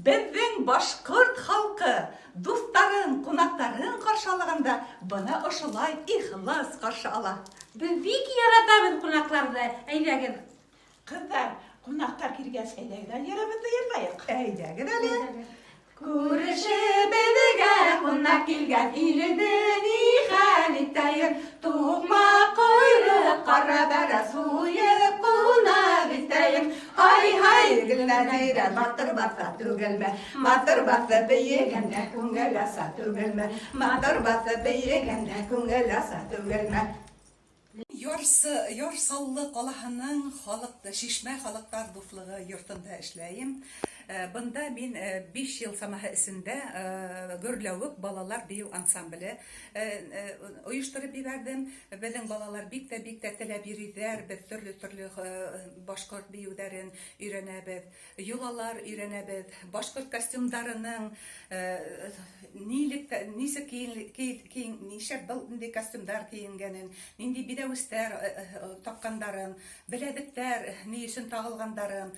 Беҙҙең башҡорт халҡы дуҫтарын, ҡунаҡтарын ҡаршы алғанда бына ошолай ихлас ҡаршы ала. Беҙ бик яратабыҙ ҡунаҡларҙы, әйҙәгеҙ. Ҡыҙҙар, ҡунаҡтар килгәс, әйҙәгеҙ әле йырыбыҙҙы йырлайыҡ. Әйҙәгеҙ әле. Күршебеҙгә ҡунаҡ килгән, Илде ни хәл итәйем? Туҡмаҡ ҡойроҡ, ҡара бәрәс һуйып ҡунаҡ итәйем. Ай-һай, Гөлнәзирә, батыр баҫа түгелме? Батыр баҫып бейегәндә күңел аса түгелме? Батыр баҫып бейегәндә күңел аса түгелме? Ярсы, Яр Саллы калаһының халык Шишмә халыклар дуҫлыгы йортында эшләйем. Э, бында мин 5 э, ел самаһы эчендә э, Гөрләвек балалар бию ансамбле оештырып җибәрдем. Безнең балалар бик тә бик тә теләп йөриләр. Без төрле-төрле башкорт биюләрен өйрәнәбез. Йолалар өйрәнәбез, башкорт костюмдарының нилек нисек киен, нишләп был нинди костюмдар киенгәнен, нинди биҙәүестәр таккандарын, беләҙектәр ни өсөн тағылғандарын,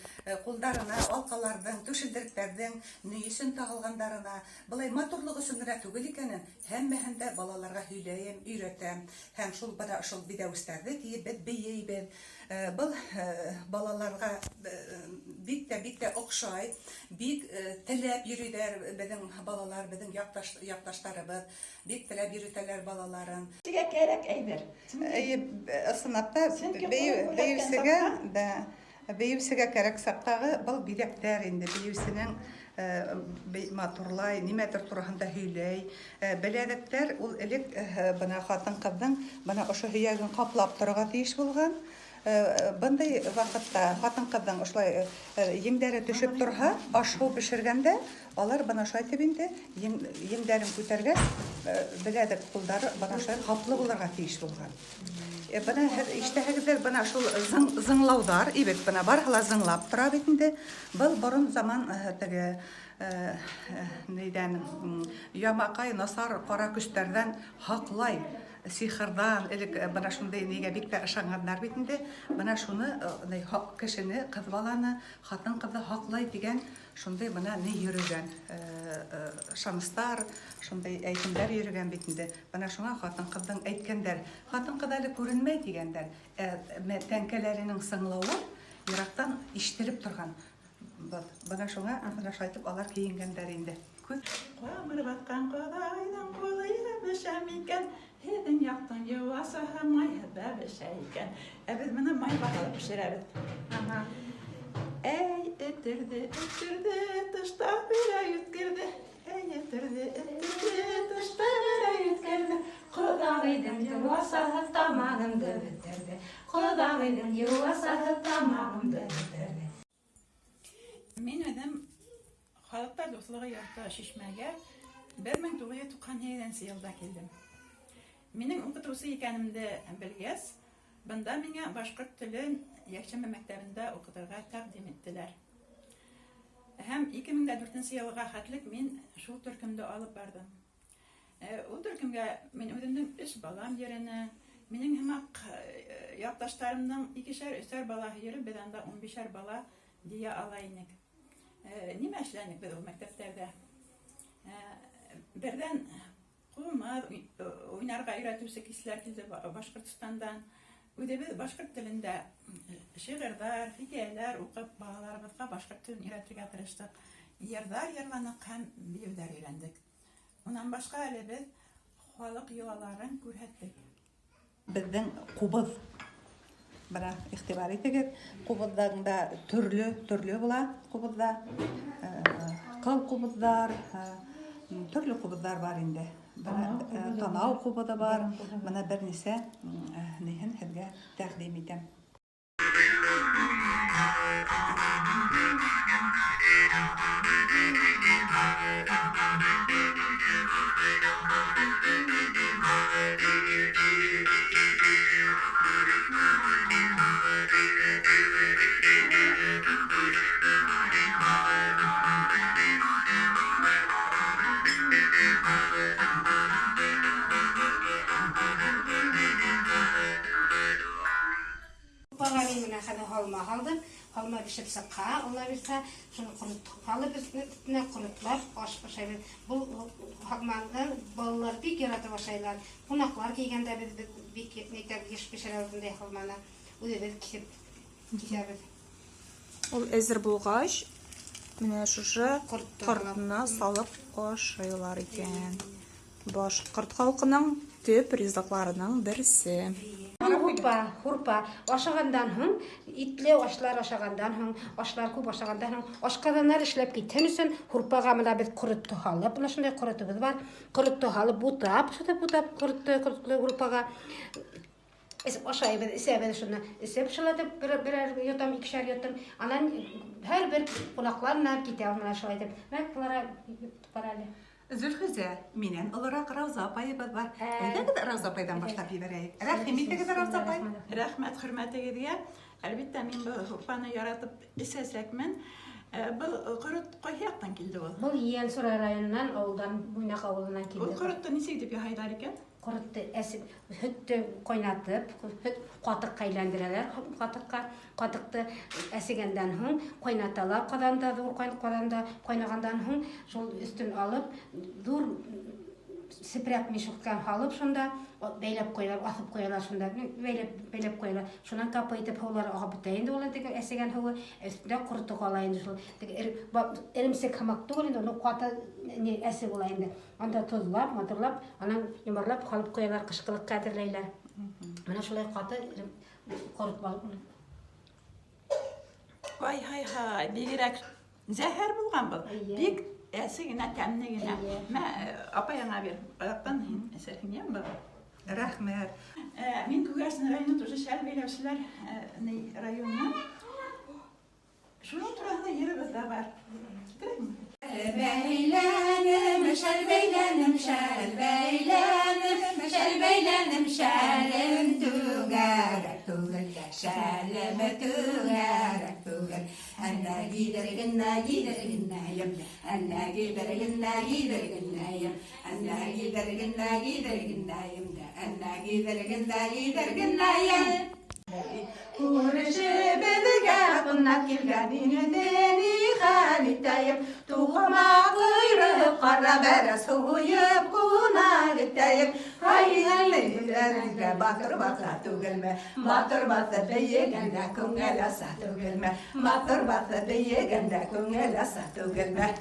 кулдарына алкаларҙың, түшелдеректәрҙең ни өсөн тағылғандарына, былай матурлыҡ өсөн генә түгел икәнен һәммәһен дә балаларға һөйләйем, өйрәтәм. Һәм шул бына шул биҙәүестәрҙе киеп беҙ бейейбеҙ. Был балаларға бик тә бик тә оҡшай, бик теләп йөрөйҙәр беҙҙең балалар, беҙҙең яҡташ, яҡташтарыбыҙ бик теләп йөрөтәләр балаларын. Кешегә кәрәк әйбер. Әйе, ысынлап та, бейеүсегә, да, бейеүсегә кәрәк саҡтағы был биҙәктәр инде бейеүсенең матурлай, нимәдер тураһында һөйләй. Беләҙектәр ул элек бына хатын-ҡыҙҙың бына ошо һөйәген ҡаплап торорға тейеш булған. Бындай ваҡытта хатын-ҡыҙҙың ошолай еңдәре төшөп торһа, аш-һыу бешергәндә, алар бына шулай итеп инде еңдәрен күтәргәс, беләҙек ҡулдары бына шулай ҡаплы булырға тейеш булған. Бына һеҙ ишетәһегеҙҙер, бына шул зыңлауҙар, ибет, бына барыһы ла зыңлап тора бит инде. Был борон заман теге нидән ямакай насар кара көчләрдән һаклай, сихырдан элек бына шундый нигә бик тә ышанганнар бит инде. Бына шуны кешене, кыз баланы, хатын кызны һаклай дигән шундый бына ни йөрегән, ышаныслар, шундый әйтемнәр йөрегән бит инде. Бына шуңа хатын кызның әйткәндәр, хатын кыз әле күренмәй дигәндәр, ә тәңкәләренең сыңлавы ерактан ишетелеп торган. Вот, бына шуңа, бына шулай итеп алар киенгәндәр инде. Күз Ҡамыр баҫҡан ҡоҙағыйҙың ҡулы ябыша микән? Һеҙҙең яҡтың йыуасаһы майһыҙ ҙа бешә икән. Ә беҙ быны майға һалып бешерәбеҙ. Ага. Әй, өтерҙе, өтерҙе, тышта берәй үткерҙе. Әй, өтерҙе, өтерҙе, тышта берәй үткерҙе. Ҡоҙағыйҙың йыуасаһы тамағымды бөтөрҙө. Ҡоҙағыйҙың йыуасаһы тамағымды бөтөрҙө. Мин үҙем Халыҡтар дуҫлығы йорто Шишмәгә 1998 йылда килдем. Минең уҡытыусы икәнемде белгәс, бында миңә башҡорт телен йәкшәмбе мәктәбендә уҡытырға тәкъдим иттеләр. Һәм 2004 йылға хәтлек мин шул төркемде алып барҙым. Ул төркемгә мин үземнең өч балам йөренә. Минең һымаҡ якташтарымның икешәр, өсәр балаһы йөреп, без анда унбишәр бала дия ала инек. Нимә эшләнек без ул мәктәптәрдә? Бердән кумыз уйнарга өйрәтүче кешеләр килде Башкортостандан. Үзебез башкорт телендә шигырьләр, хикәяләр укып, балаларыбызга башкорт телен өйрәтергә тырыштык. Йырҙар йырланык һәм биюләр өйрәндек. Унан башҡа әле беҙ халыҡ йолаларын күрһәттек. Беҙҙең ҡубыҙ. Бына иғтибар итегеҙ, ҡубыҙҙың да төрлө, төрлө була ҡубыҙҙа. Ҡыл ҡубыҙҙар, төрлө ҡубыҙҙар бар инде. Бына танау ҡубыҙы бар. Бына бер нисә ниһен һеҙгә тәҡдим итәм. Упага мин менә хәзер һалма һалдым. Һалма Матур пешеп чыкка, Алла бирсә, шуны корот алып өстенә корытлап аш ашайбыз. Бу һалманы балалар бик яратып ашайлар. Кунаклар килгәндә без бик нитәбез, еш пешерәбез мондый һалманы. Үзебез кисеп кисәбез. Ул әзер булгач, менә шушы кортны салып ашыйлар икән. Башкорт халкының төп ризыкларының берсе. Һурпа, һурпа. Ашаганнан һуң, итле ашлар ашаганнан һуң, ашлар күп ашаганнан һуң, ашказаннар эшләп китсен өчен, һурпага менә без корот салып, менә шундый коротыбыз бар, корот салып бутап, шундый бутап коротты, корытлы һурпага. Ашайбыз, эчәбез шуны. Эчеп шулай итеп бер берәр йотым, икешәр йотым. Аннан һәрбер кунаклар менә китә менә шулай итеп. Менә Клара бар әле. Зөлхизә, миннән олырак Рауза апаебыз бар. Әйдәгез Рауза апайдан башлап җибәрәек. Рәхим итегез, Рауза апай. Рәхмәт хөрмәтегезгә. Әлбәттә, мин бу һурпаны яратып эчәчәкмен. Был корот кайсы яктан килде ул? Был Ейәнсура районыннан, авылдан, Буйнак авылыннан килде. Ул коротты ничек итеп яһайлар икән? Коротты әсеп, һөтте кайнатып, һөт катыкка әйләндерәләр, катыкка. Катыкты әсегәндән һуң кайнаталар казанда, зур казанда кайнагандан һуң шул өстен алып, зур сепрәк мешокка салып шунда бәйләп куялар, асып куялар шунда, бәйләп, бәйләп куялар. Шуннан капа итеп һулар агып бетә инде ул теге әсегән һуы, өстендә корты кала инде шул. Теге эремсек һымак түгел инде, ну каты не әсе була инде. Анда тозлап, матурлап, анан йомарлап халып куялар, кышкылыкка әзерләйләр. Менә шулай каты корт балык. Ай, һай, һай, бигрәк зәһәр булган был. Бик әсе генә, тәмле генә. Мә, апай аңа бир. Аяктан һин эчәрһең, яме? Рәхмәт. Мин Күгәрчен районы тоже шәл бәйләүчеләр районы. Шуның турасында йырыбыз да бар. Китерәсеңме? Бәйләнем, шәл бәйләнем, шәл бәйләнем, шәл бәйләнем, шәлем түгәрәк түгел, шәлем түгәрәк түгел. Әллә гидергенә, гидергенәем, әллә гидергенә, гидергенәем, әллә гидергенә, гидергенәем дә, әллә гидергенә, гидергенәем. Күршебеҙгә ҡунаҡ килгән инде, ни хәл итәйем? Туғыма ҡойроҡ ҡара бәрәс һуйып ҡунаҡ итәйем. Һай, һай, батыр баҫа түгелме? Батыр баҫа бейегәндә күңел аса түгелме? Батыр баҫа бейегәндә күңел аса түгелме?